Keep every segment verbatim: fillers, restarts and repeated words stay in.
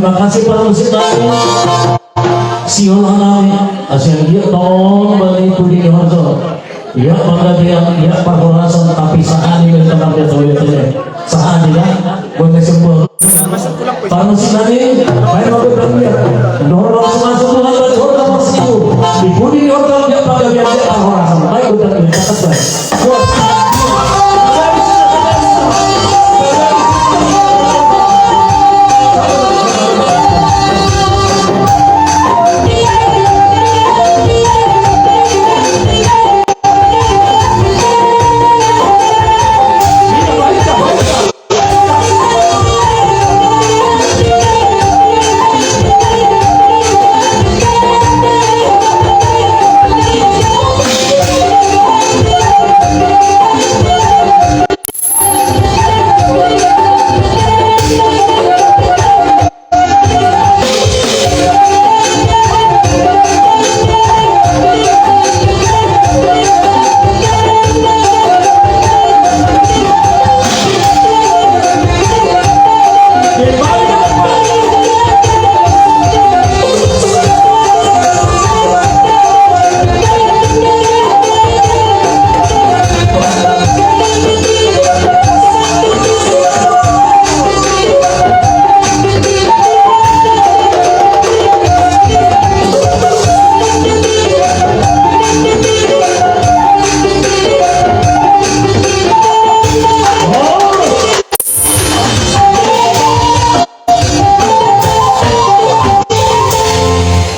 Makasih parmusik nami. Sihola nami, asa anggiat tongon bani pudi ni horja. Ia panggabean, ia parhorasan, tapi sahali ma tangkas dia soyo tene. Sahali kan? Buat sembuh. Parmusik nami, main waktu terakhir. Dohor langsung masuk Tuhan, buat horja parsihu. Di pudi ni horja, ia panggabean, ia parhorasan. Baik, udah, udah, udah.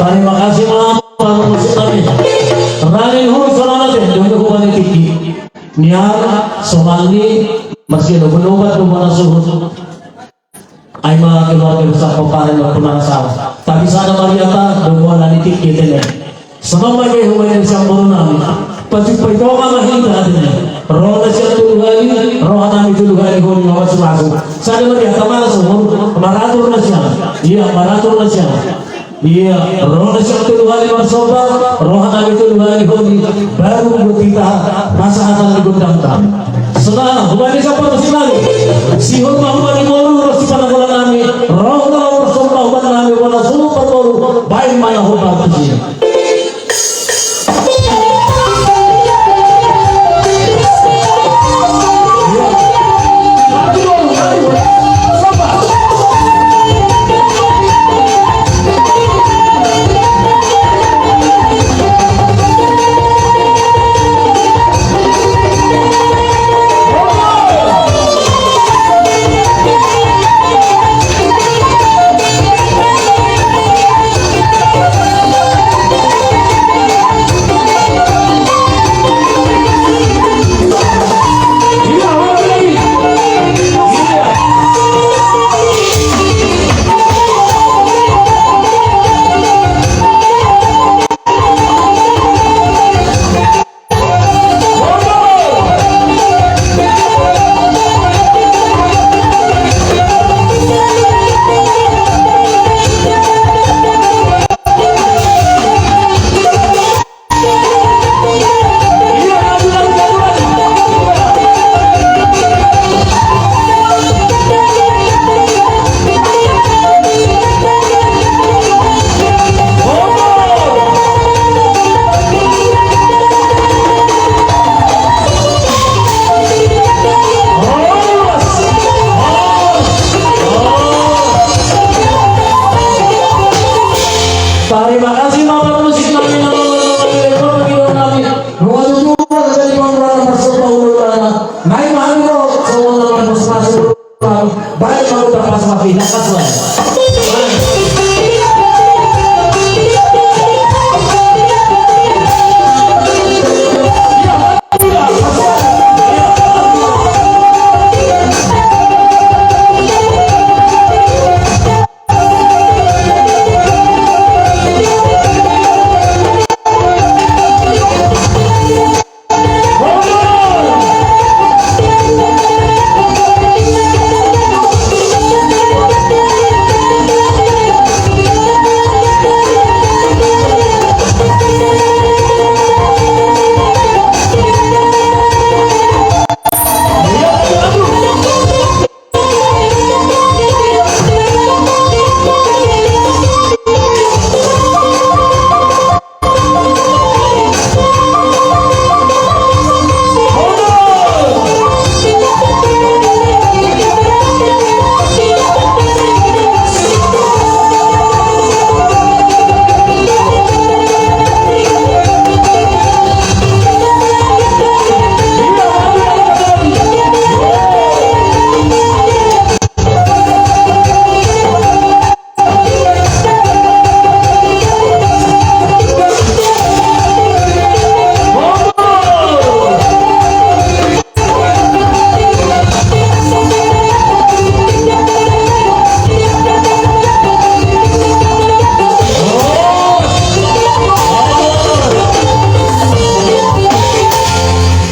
Tarima kasih ma parmusik nami. Rangin hulu sonana te, dong dong bani tiki. Nian, somalni, maski lo belobat lo mana suhut. Ai ma keluarga besar Pomparan ma pernah salah. Tapi sada ma di atas, dong bani tiki tene. Songon ma i pe hubaen sian boru nami. Pajumpang i tonga ma hita hati ni. Ro na sian tolu hali, roha nami tolu hali holi ma masumasu. Sada ma dia tamana sumur, maratur na sian. Ia, maratur na sian. Ia, ro na sian tolu hali marsomba, roha nami tolu hali holi. Baru buat hita, pasahaton ni gondang ta. Sonang, hubaen sian boru nami. Sihol ma hubaen boru, ro si pananggolan nami. Ro na marsomba hubaen nami, bona sumur parboru. Baen ma na hubaen tusi.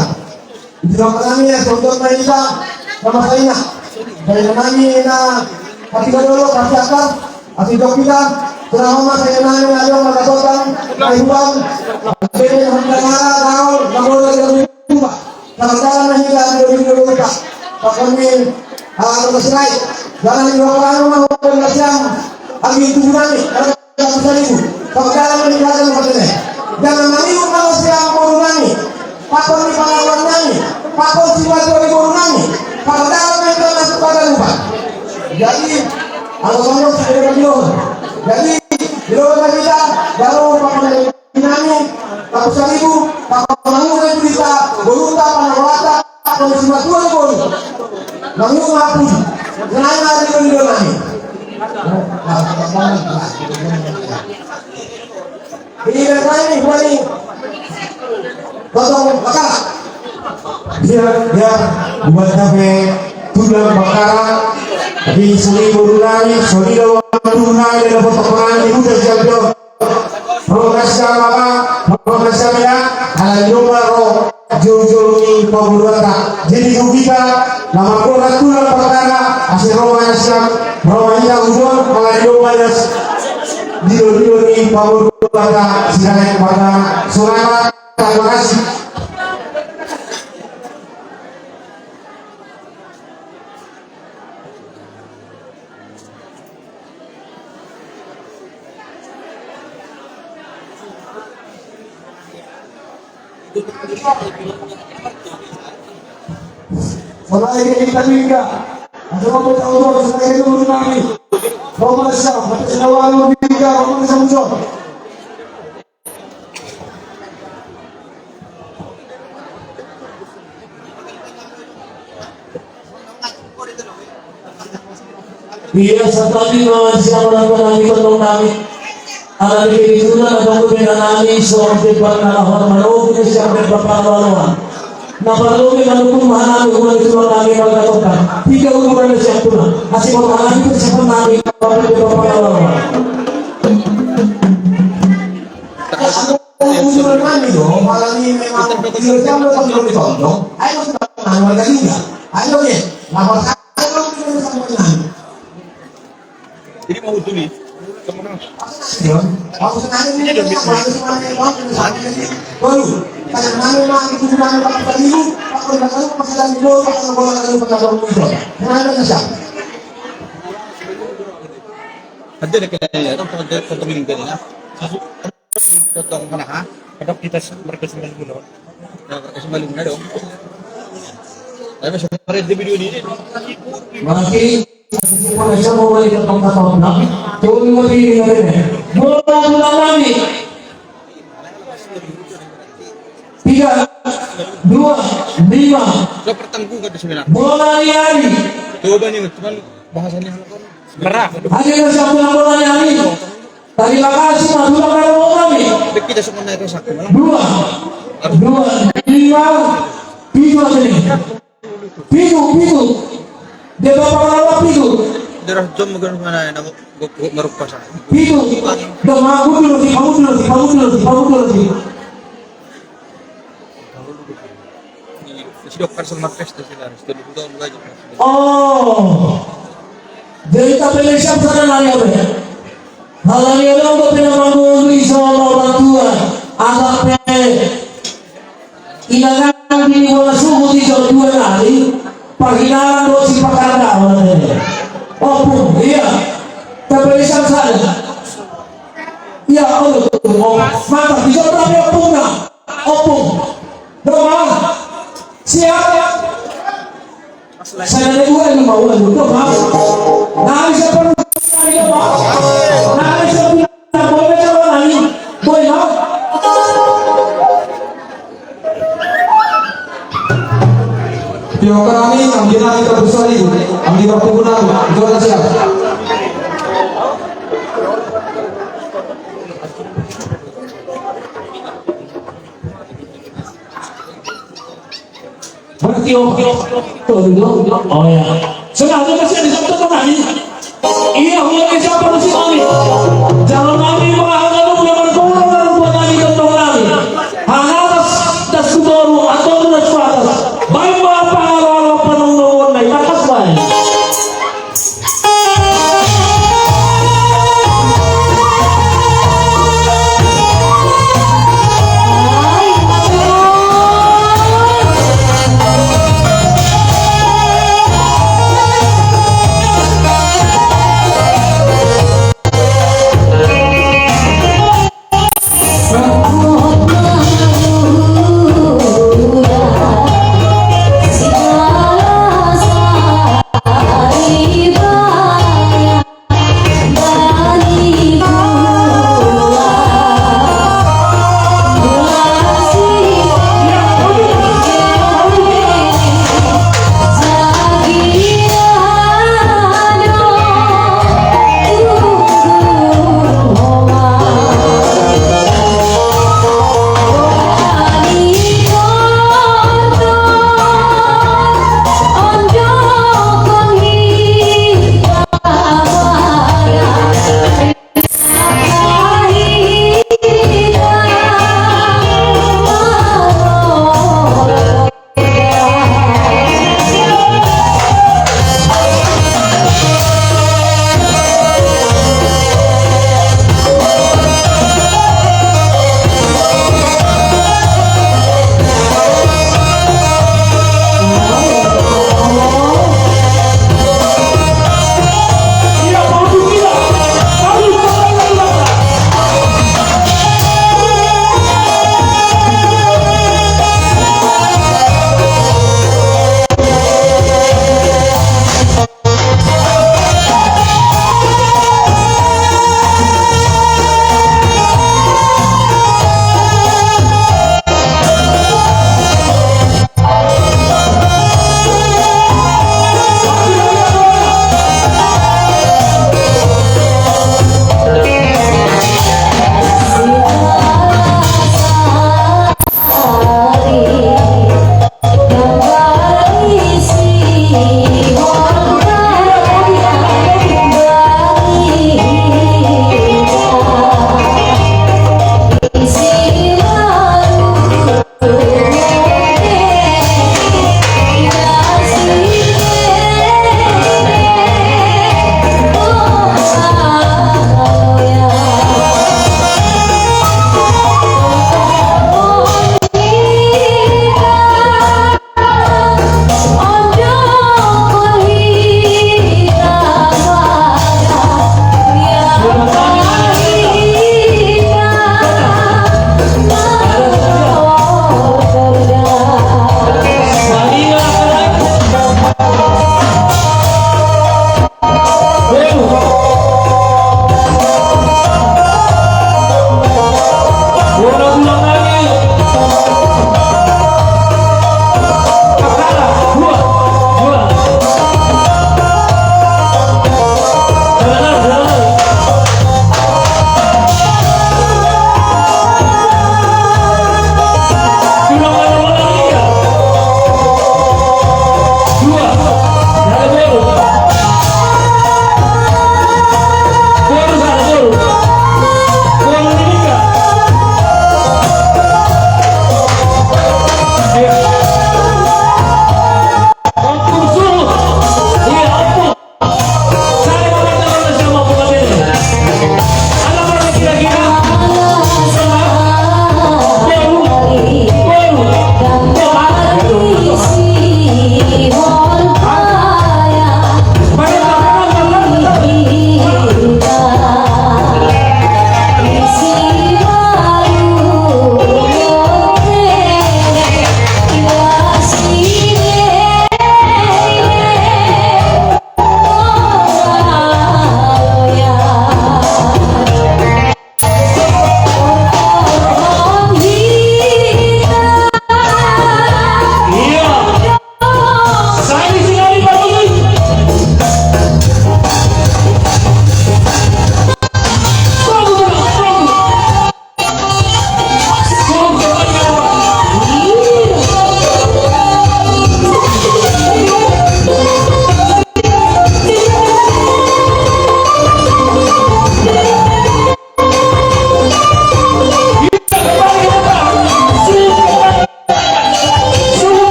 Tuhan. Di tengah nami ya, tonton na hita, nama saya. Saya nami na hati kadolo, pasti akan, hati dok kita, selama masa yang nami, ayo, maka totang, ayo, bang, jadi, hamba, gaul, gaul, gaul, gaul. Sama-sama na hita, gaul, gaul, gaul, gaul. Pakon ni, ah, terus naik. Jangan di bawah, anu, mau, anu, siang, agi tujuh nami. Satu saribu. Pangkalan ni Raja Mukatene. Jangan maliu mangasi ampun nami. Pakon ni pangawan nami. Pakon si batu di boru nami. Pangkalan ni Raja Mukatene. Jadi, kalau ngomong saya bilang dulu. Jadi, di luar kita, baru pakon nami. Satu saribu. Pakon nami kita. Boru tak pangawan tak. Apa yang sudah tua pun. Nami ngaku. Nami ngaku di dunia nami. Ini berani, berani. Potong bakar. Dia, dia buat tape tulang bakar. Di sini boru nami, sini lawan tulang, dia dapat potongan di muda siap. Ro nasiam, ro nasiam, ina, ala ni domba ro, joujou ni pamoruonta. Jadi tu hita, na manggorat tulang bakar, asi ro nasiam, ro ma hita ujung, ala ni domba das. Dilo-dilo ni pamoruonta, silakan pada saudara, terima kasih. Mulai dari Talinga, ada apa tahu, mulai dari Talinga, Roma Syah, ada Senawa, Talinga, Roma Syah. Ia, santabi ma sian orang tua nami, tondong nami. Ala ni kebetulan adong dope inanami, suang debat na laho manogu sian debat pangaloan. Na parlu pe manungkun ma hami, uang itu nami marga Topan. Tiga ukuran sian tulang. Asi kota nami, persiapan nami, pakai debat pangaloan. Usulan nami do, apalagi memang di jam delapan puluh di Tondong, ayo, sudah, warga juga. Ayo, ya, lapor saya dong, di jam delapan. Jadi mau usul nih, teman. Iya, aku sengaja ini, ini dia, aku sengaja, aku sengaja. Baru, kayak mana, Mak, itu gimana, Pak, tadi lu, aku udah tahu, pas lagi dulu, pas aku udah tahu, pas aku udah tahu. Kenapa nggak siap? Ada, ada kayaknya, ya, ada, ada, ada, ada, ada. Tentang mana, ha? Kadang kita se-, mereka sembilan bulan. Nah, mereka sembilan bulan dong. Tapi masih kemarin di video ini. Berarti, kita mau mulai ke tempat top, nah. Tuh, lima puluh lima ini. Bola, bola lagi. Tiga, dua, lima. Lo pertanggungan di sembilan. Bola lagi. Coba nih, cuman bahasanya apa? Merah. Ayo, siapa yang bola lagi? Tarima kasih, Mas, sudah kalau mau kami. Dua, dua, lima, pitu aja nih. Pitu, pitu. Dia bapak kalau pitu. Darah jom mungkin mana yang aku, aku, aku merupa saya. Pitu. Udah, bangun dulu sih, bangun dulu sih, bangun dulu sih, bangun dulu sih. Sidok personal pesta sih, harus dulu, dulu aja. Oh. Jadi, tapi siap sana nari apa ya? Hal yang ada untuk pina manggung, insya Allah, orang tua. Agak pe. Inangan Di bona suku di jauh dua nari, parhinalan do si pakardaon nari. Ompung, ia. Tapi di sana. Ia, ompung. Mantap, di sana ompung na. Ompung. Dong, ah. Siap. Saya ada dua yang mau, dong, ah. Nah, bisa perlu. Nah, bisa. Pihak kami, anggi nami, anggi nami, anggi nami, anggi nami. Berarti, oh, oh, oh, oh, ya. Sengaja kasih ada satu kali. Ia, ia, ia, siapa lu si kami? Jangan kami menghalangi lu dengan kurang dan buat kami tentang kami. Hanatas das kutoru atau das kuatas. Baik apa hal-hal penuh nuwun naik atas baik.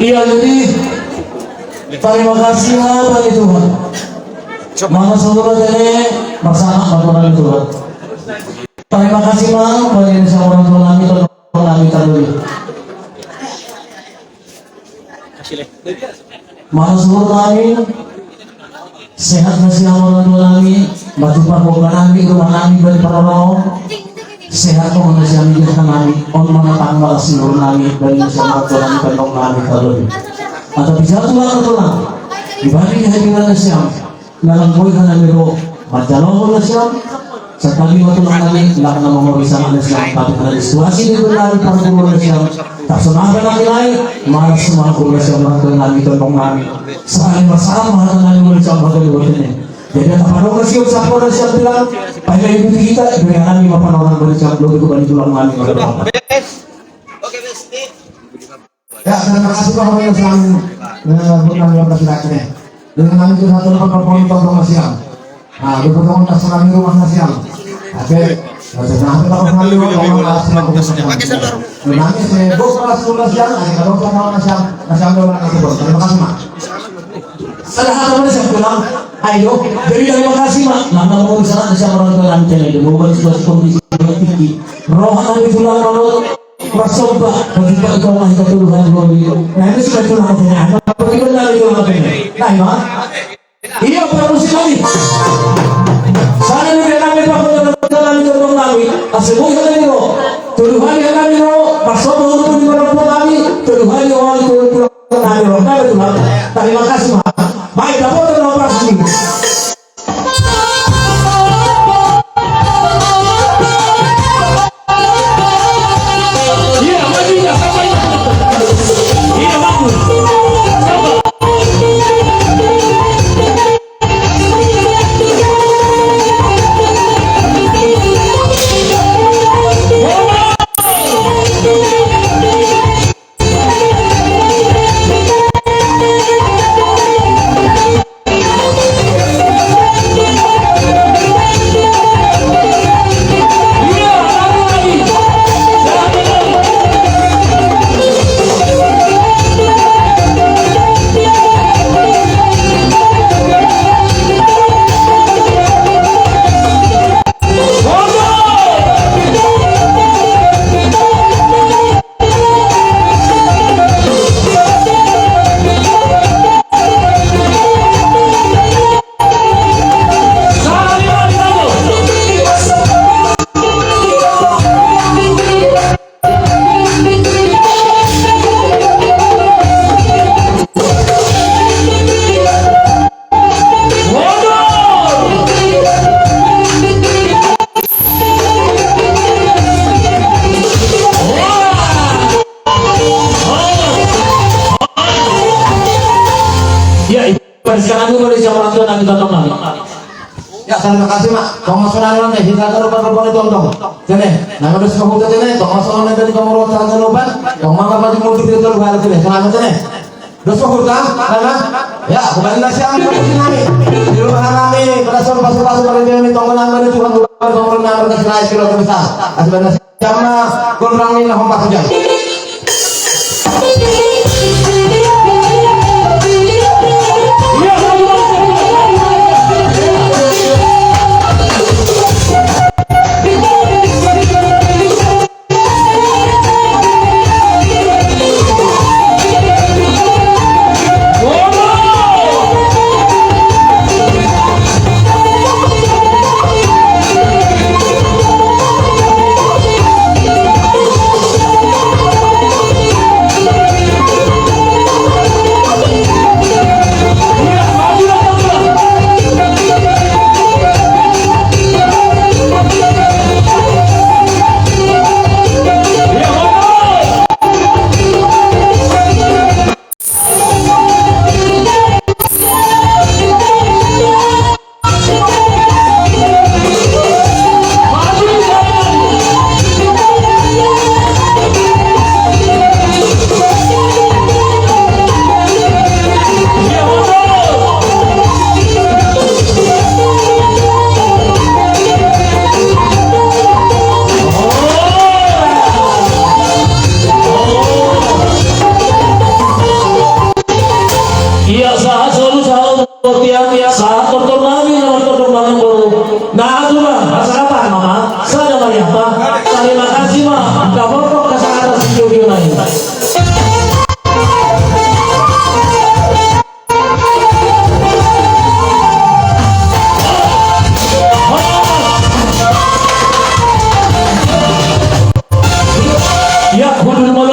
Iya, jadi terima kasih ma bagi Tuhan. Mana saudara tene bersama sama Tuhan. Terima kasih ma bagi orang tua kami, teman kami terdahulu. Mana saudara kami. Sehat ma sian orang tua nami, batu parboha nami, rumah nami, bani parorong. Sehat ma sian dia nami, on mana tanggal siur nami, bani sian orang tua nami, tondong nami, tondong. Atau bisa tulang, tulang. Dibanding hadiran sian, dalam boy nami ro, majalong sian. Satabi ma tulang nami, ndang na mangori sanga na sian, tapi karena situasi di tulang nami, parguru na sian. Tak senang kena nilai, malas semua guru na sian, orang tua nami, tondong nami. Saling bersama dengan guru na sian, bagai buat ini. Jadi, tak pada orang siap, siapa orang siap bilang, pakai itu kita, dengan nami, apa orang bersiap, lo itu balik tulang nami, orang tua. Ya, terima kasih, Pak, yang selalu, eh, bukan yang bergerak ini. Dengan nami itu satu tempat berponi, tondong na sian. Nah, di potongan tak selalu rumah na sian. Oke. Nah, sudah, aku tak pernah lihat, kalau nggak selalu rumah na sian. Nah, nami saya, bos, pas rumah na sian, ada kalau tak na sian, na sian, doang, na sian. Terima kasih, Mak. Ada hal apa sih, bilang, ayo, jadi terima kasih, Mak. Nah, kalau mau di sana, ada siapa orang tua nami, jadi, mau buat situasi kondisi politik, roh nami tulang, kalau Marsomba, marsomba, ito ma hita tolu hali, dua minggu. Nah, ini sudah tulang hatinya. Apa kita lagi tulang hatinya? Nah, ima. Iya, para musik lagi. Sana juga kami, Pak, tondong nami, tondong nami. Asal bukan lagi, bro. Tolu hali kami, bro. Marsomba, untuk di mana pun kami. Tolu hali, orang itu, tulang nami, bro. Kami tulang. Terima kasih, Pak. Baik, dapat tondong pasti. Ya, sekarang dulu dari siapa tuh nanti tonton. Ya, terima kasih, Mak. Tong songon on, hita tolu parboha ni tondong. Tene, nang dos ma huta tene, tong songon on tadi kamu rota tene, tong ma maju mundur di tolu hal tene. Selamat tene. Dos ma huta, mana? Ya, bukan nasi angin, bukan nasi nami. Di rumah nami, pada soal pasu-pasu, pada dia ni tonggo nami, Tuhan, bukan tonggo nami, pada sirai kilo besar. Kasih banyak. Jama gondang ni na hombar hujan. Tarima kasih ma, gaborhon hasahaton sian studio nai. Ia hudul ma